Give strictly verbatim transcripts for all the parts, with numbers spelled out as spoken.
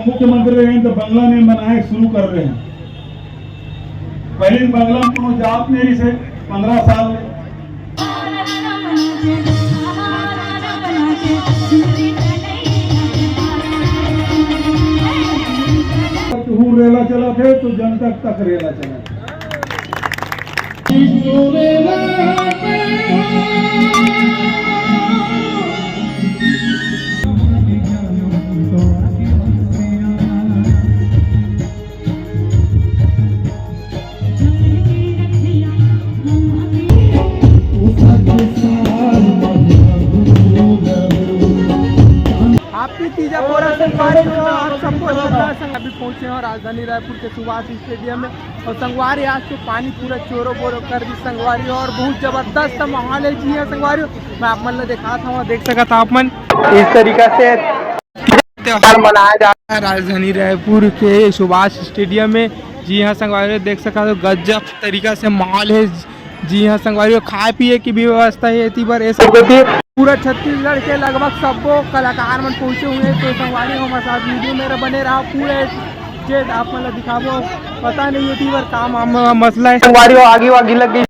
मुख्यमंत्री रहे तो बंगला में बनाए शुरू कर रहे हैं। पहले बंगला में कोनो जात नहीं रहिसे, पंद्रह साल ले। हूँ रेला चला थे तो जनता तक रेला चला। Happy तीजा पोरा संगवारी हो, आप सबको जोरदार संग। अभी पहुंचे हैं राजधानी रायपुर के सुभाष स्टेडियम में। और संगवारी, आज तो पानी पूरा चोरो बोरो कर दी संगवारी, और बहुत जबरदस्त माहौल है। जी हाँ संगवारी, मैं आप मन ला दिखात हूँ, देख सकत आप मन इस तरीका से त्योहार मनाया जा रहा है राजधानी रायपुर के सुभाष स्टेडियम में। जी हाँ संगवारी, देख सकत हो गजब तरीका से माहौल है। जी हाँ संगवारी, खाए पिए की भी व्यवस्था है एती बर, ऐसा पूरा छत्तीसगढ़ के लगभग सबो कलाकार मन पहुंचे हुए हैं। तो संगवारी, हमारे साथ वीडियो मेरा बने रहा, पूरे चीज आप मन ला दिखाबो। पता नहीं ये टीवर का माम-, मसला है संगवारी हो, आगी वागी लग गई।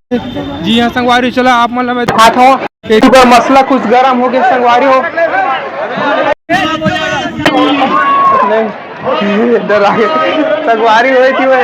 जी हाँ संगवारी, चलो आप मन ला मैं दिखाता हूँ। ये टीवर मसला कुछ गरम हो गया संगवारी हो। नहीं, इधर आ गए संगवारी हो टीवर।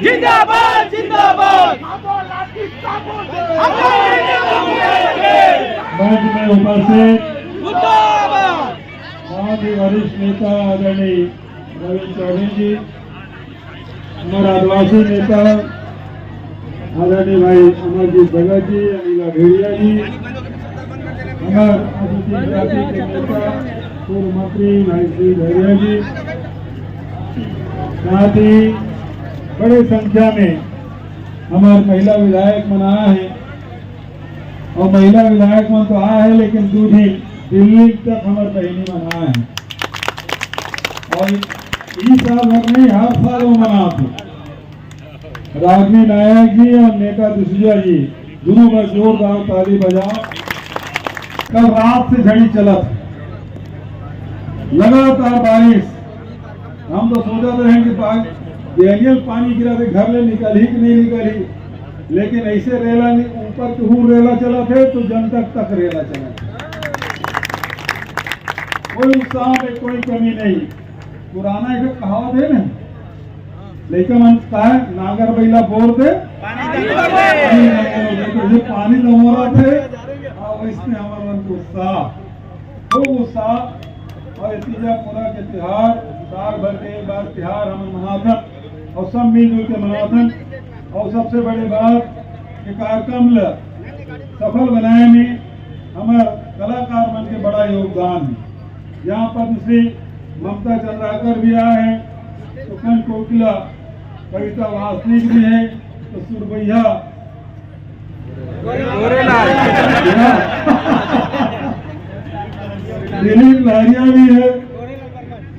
जिंदाबाद, जिंदाबाद। मंच में उपस्थित बहुत ही वरिष्ठ नेता आदरणीय रविंद्र चौधरी जी, हमारे आदिवासी नेता आदरणीय भाई अमरजीत भगत जी, अनिला भेड़िया जी, हमारे अनुसूचित जाति के नेता पूर्व मंत्री भाई श्री भैया जी, साथ ही बड़ी संख्या में हमारे महिला विधायक मन आए हैं। और महिला विधायक मन तो आए हैं, लेकिन दूधी दिल्ली तक हमारे बहनी मन आए हैं। और इस साल भर नहीं, हर साल वो मनाते। रागनी नायक जी और नेता डिसूजा जी दोनों का जोरदार ताली बजाओ। कल रात से झड़ी चलत, लगातार बारिश। हम तो सोचत रहे कि पा-, डैनियल पानी गिरा के घर ले निकलही कि नहीं निकलही, लेकिन ऐसे रेला नहीं, ऊपर के हूँ रेला चलत है तो जनता तक रेला चलत है। कोई उत्साह में कोई कमी नहीं। पुराना एक कहावत है ना, लइका मन का है, नांगर बइला बोर दे, पानी दमोरा दे। पानी दमोरा थे, हाँ, वैसने हमर मन के उत्साह, खूब उत्साह। और ये तीजा पोरा के तिहार, साल भर के एक बार तिहार हम मनाथन और सब मिलजुल के मनाथन। और सबसे बड़ी बात, ये कार्यक्रम ल सफल बनाए में हमर कलाकार मन के बड़ा योगदान है। यहाँ पद्मश्री ममता चंद्राकर भी आए हैं, सुखन कोकिला, कविता वासनिक भी है, तो सुरबैया गोरेलाल। दिलीप लहरिया भी है,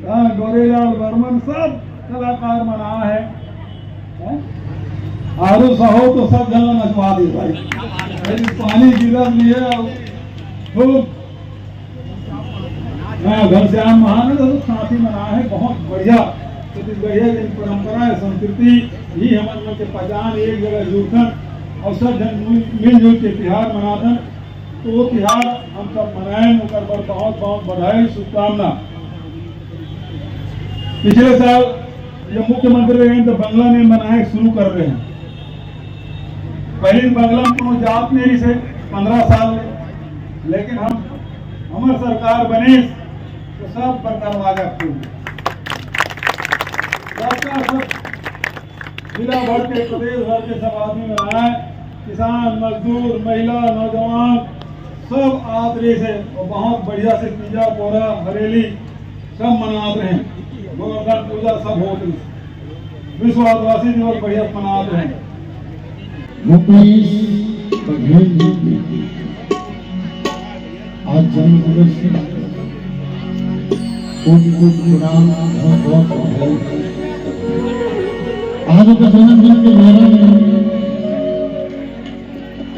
हाँ, गोरेलाल बर्मन, सब कलाकार मन आए हैं। हैं? आरू साहू तो सब जगह नचवा दी भाई। अरे पानी गिरत नहीं है, खूब। हाँ, घनश्याम महान है, तो साथी मन आए हैं, बहुत बढ़िया। छत्तीसगढ़िया की परंपरा है, संस्कृति ही हमन मन के पहचान, एक जगह जुड़थन और सब जन मिल, मिलजुल के तिहार मनाथन। तो वो तिहार हम सब मनाएं, ओकर बर बहुत बहुत बधाई, शुभकामना। पिछले साल जब मुख्यमंत्री रहे तो बंगला में मनाए शुरू कर रहे हैं। पहले बंगला में कोनो जात नहीं रहिसे, पंद्रह साल ले, लेकिन हम, हमर सरकार बने तो सब पर दरवाजा खुल गया। सबका सब जिला भर के, प्रदेश भर के सब आदमी मन आए, किसान, मजदूर, महिला, नौजवान, सब आत रहिस हे और बहुत बढ़िया से तीजा, पोरा, हरेली सब मनात रहे, गोवर्धन पूजा सब होत रहिस। विश्व आदिवासी दिवस बढ़िया मनात रहे। भूपेश बघेल जी के आज जन्म दिवस हे। कोटि कोटि प्रणाम, बहुत बहुत बधाई। आज ओकर जन्मदिन के बारे में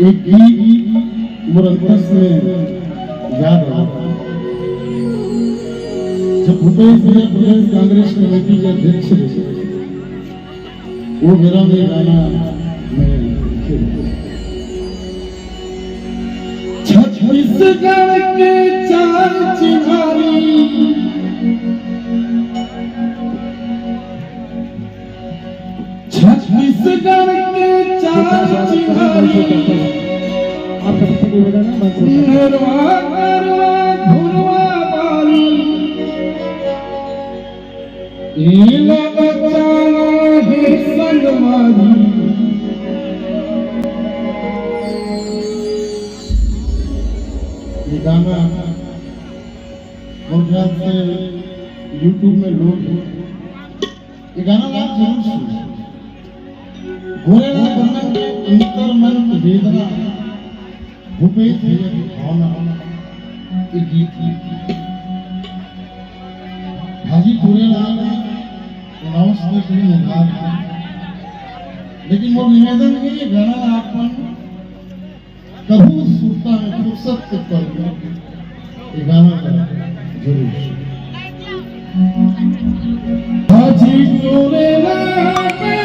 एक गीत मोर अंतस में याद आवत हे। जब भूपेश भैया प्रदेश कांग्रेस कमेटी के अध्यक्ष रहे, वो मेरा में गाना मैं लिखे। छत्तीसगढ़ के चार चिन्हारी, छत्तीसगढ़ के चार चिन्हारी, आप सबसे निवेदन है, मंच पर। नरवा, नरवा, घुरवा बारी। एला बचाना हे संगवारी। ये गाना मोर ख्याल से YouTube में लोड हे। ये गाना ला जरूर सुनो। भोलेनाथ बंदन के अंतर मन की वेदना, भूपेश भैया की भावना, ये गीत है। भाजी भोलेनाथ अनाउंस में कोई निर्धार है, लेकिन वो निवेदन है, ये गाना ला अपन कभू सुरता में फुर्सत के पल में ये गाना ला जरूर सुनो। हाजी तोरे नामे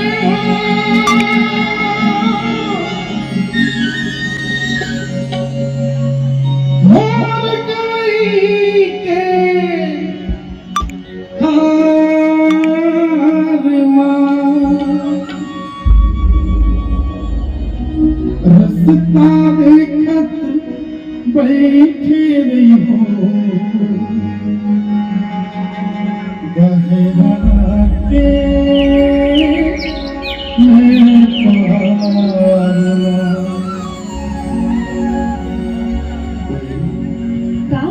हो, मोर गई के हार मा। रस्ता देखत बैठे रहिहूँ, बहरा के मैं पार मा। का?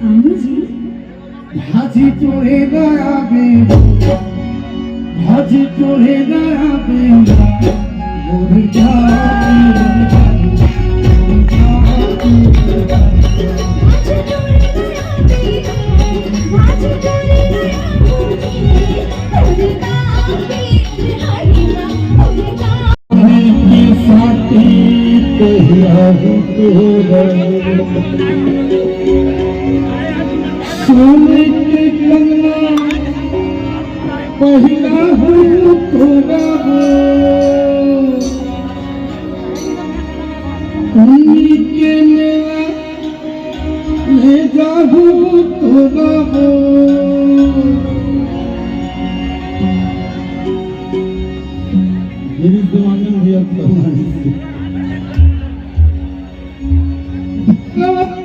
आमी जी? भाजी तोरे दया बे, भाजी तोरे दया बे, मोर जान। के साथी पहिला ही तोरा। सोने के कंगना पहिला हूँ तोरा हो। उन्हीं के मेला ले जाहू तोरा हो। गिरीश देवांगन भी अब तो मानिस के।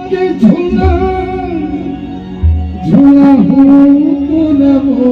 के झूला, झूला हो तोरा हो।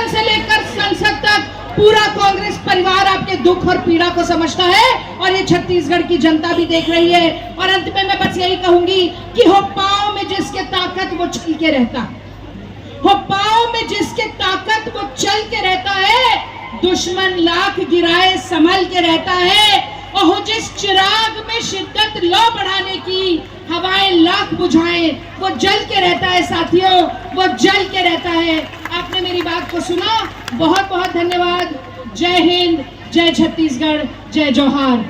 से लेकर संसद तक पूरा कांग्रेस परिवार आपके दुख और पीड़ा को समझता है और ये छत्तीसगढ़ की जनता भी देख रही है। और अंत में मैं बस यही कहूंगी कि हो पाँव में जिसके ताकत वो चल के रहता है, हो पाँव में जिसके ताकत वो चल के रहता है, दुश्मन लाख गिराए संभल के रहता है। और हो जिस चिराग में शिद्दत लौ बढ़ाने की हवाएं लाख बुझाएं, वो जल के रहता है साथियों, वो जल के रहता है। आपने मेरी बात को सुना, बहुत बहुत धन्यवाद। जय हिंद, जय छत्तीसगढ़, जय जोहार।